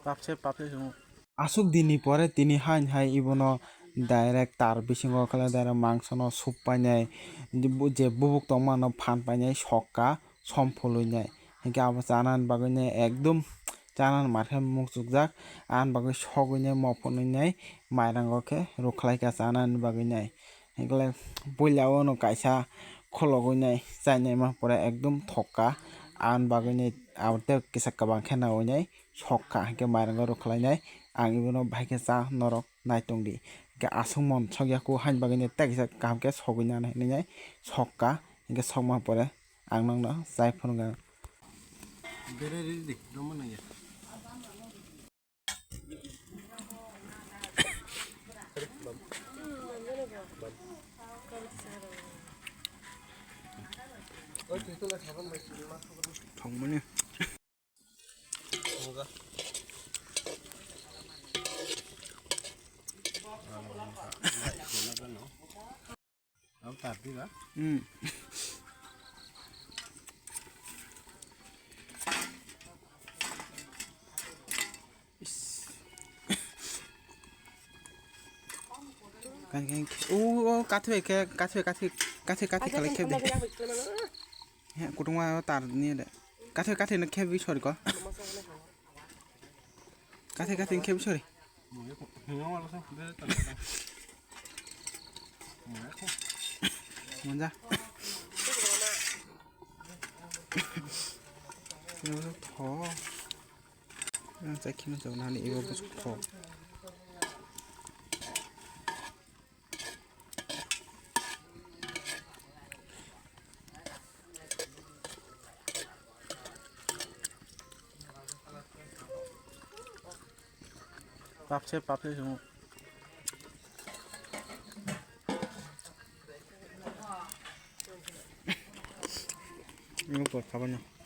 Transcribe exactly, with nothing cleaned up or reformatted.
Papse, papse chwng. Aswk dinni pore tini hain hai ibono direct tar bisingo khlai direct mangsono sup painai, je bu-, je bubuk tongmano phan painai sokka som phulwinai. Hinkhe abo chanani bagwinai ekdum chanani mar khe muchukjak, ani bagwi sogwinai mophuninai mairango khe rwkhlaikha chanani bagwinai. Hinkhe puila o no kaisa khologwinai chainaima pore ekdum thokka, ani bagwinai abo tei kisa kwbang khe naiwinai sokka, hinkhe mairango rwkhlainai. Ang ibono bahai khe cha norok naitongdi. Hinkhe aswk mon sokya kho haini bagwinai tei kisa kaham khe sogwinani hinwi sokka, hinkhe sokma pore ang nokno chai phunukha. Bere ridi, romano ya. Thongmani. Hmm. Kan kan o o kathwe khe kathwe kathwe kathwe kathwe kale khe de. He kutungma tar ni de. Kathwe kathwe no khe bi sori ko. Kathai kathai khe bisori. Manja. Tho. Yang cai kheno jok nani ibo bwswk tho. Papse, papse chwng. Ini buat apa nih?